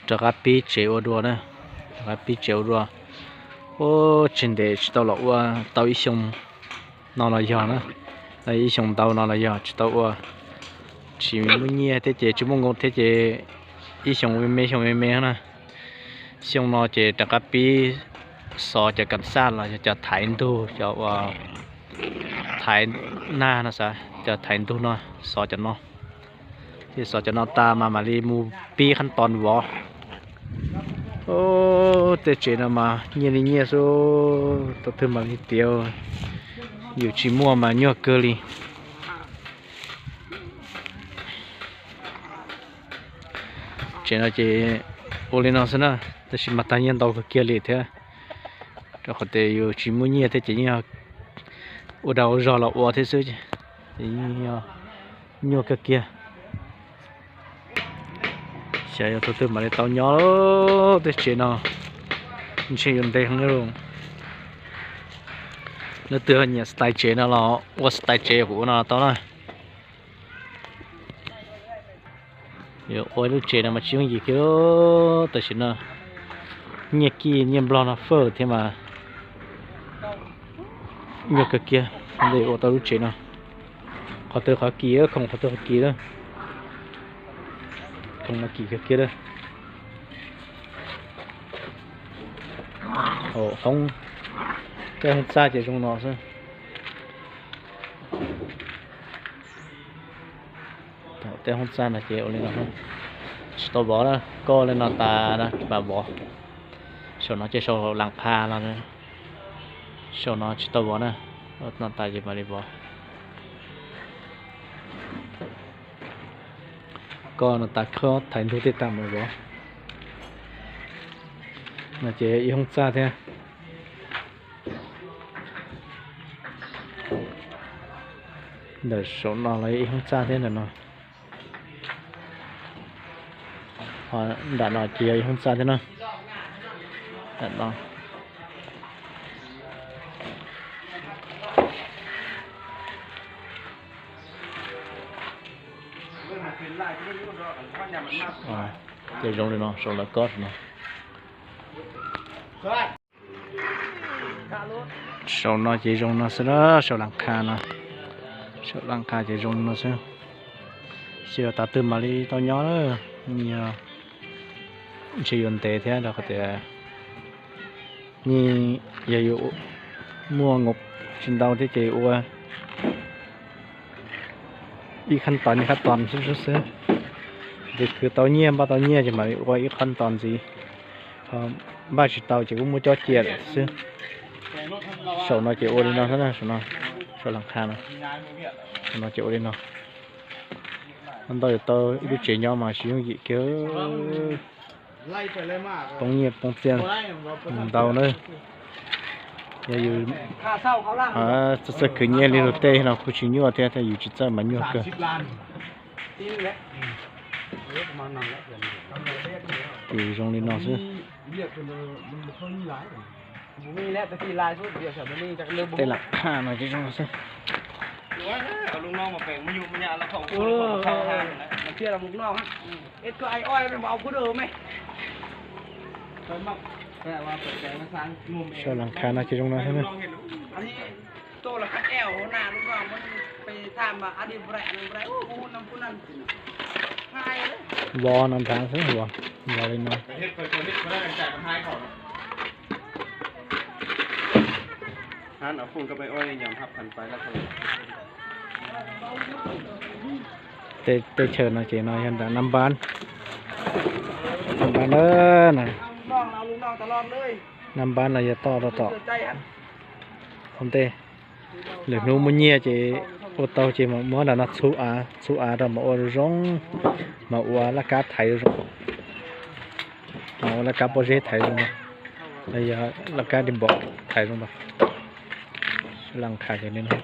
Rov qab pib tsev ua dua na, rov qab pib tsev ua dua. Ub, tsis ntev tsis tau los ua tau ib xyoo no los yog na, ib xyoo ntau no los yog tsis tau ua, tsis muaj nyiaj thiab ces tsis muaj nkaus thiab ces ib xyoo me me xyoo me me na. Xyoo no ces rov qab pib xov cov kam xaj los yog cov thaiv ntug, cov uas thaiv nag no xav, cov thaiv ntug no, xov cov no. Ces xov cov no tas mas mam li mus pib qhab tos vov. Tej tsev no mas nyiaj li nyiaj xwb, thaum twg mam li tiav, yus tsis muaj mas nyuaj kawg li. Tsev no ces ua li no xwb na, tab sis mas tag nyiaj ntau kawg kiag li thiab, rau qhov tias yus tsis muaj nyiaj thiab ces yeej ua dag ua zog los ua thiab xwb, ces yeej nyuaj kawg kiag. Xyov yog thaum twg mam li tau nyob tej tsev no, ntshe yuav ntev heev li. Leej twg nyiam style tsev no los ua style tsev kuv ua no tau na. Yuav ua lub tsev no mas tsis yooj yim kiag, tam sim no nyiaj kij nyiaj nplog no fawj thiab mas nyuaj kawg kiag, ua tau lub tsev no. Qhov twg qhov kim, khoom qhov twg qhov kim lawm, khoom no kim kawg kiag lawm. Hoob, tej hoob txaj ces zoo no xwb. Tej hoob txaj no ces ua li no, tsis tau vov na, koj li no tas na mam vov. Saum no ces saum lam qha no, saum no tsis tau vov na, no tas ces mam li vov. Koj no tas khawb thaiv ntug tej tas mam vov. No ces ib hoob txaj thiab. Ntawm saum no los yog ib hoob txaj thiab ntawm no. Ho nram no ces yog ib hoob txaj thiab na. Nram no. Ces zoo li no, saum lawv kob saum no. Saum no ces zoo no xwb na, saum lam qha no. Saum lam qha ces zoo li no xwb. Xyov tas twg mam li tau nyob, ntshe yuav ntev thiab rau qhov tias yeej yog yus muaj nkaus tsis ntau thiab ces ua ib qhab tos ib qhab tos xwb xwb. Ces khwv tau nyiaj npaj tau nyiaj ces mam li ua ib qhab tos ntxiv. Npaj tsis tau ces kuj muab cob cia lawm xwb. Saum no ces ua li no xwb na, saum no, saum lam qha no. Saum no ces ua li no. Ntau yuav tau ib lub tsev nyob mas tsis yooj yim kiag. Poob nyiaj poob txiaj ntau na. Yog yus txawj txawj khwv nyiaj li luag tej no kuj tsis nyuaj thiab, yus tsis txawj mas nyuaj kawg. Ces zoo li no xwb. Tej lam qha no ces zoo no xwb. Saum lam qha no ces zoo no xwb na. Vov no nrad xwb, vov, vov li no. Tej chaw no ces no yog nram Nab Npab, Nab Npab na, Nab Npab no yog toj rau tom ua ntej. Lwm hnub muaj nyiaj ces ua tau ces mam muab nram no txhub av, txhub av rau mam ua zoo, mam ua laj kab thaiv zoo, mam ua laj kab pob zeb thaiv zoo, los yog laj kab di npov thaiv zoo. Laj qha ces li no.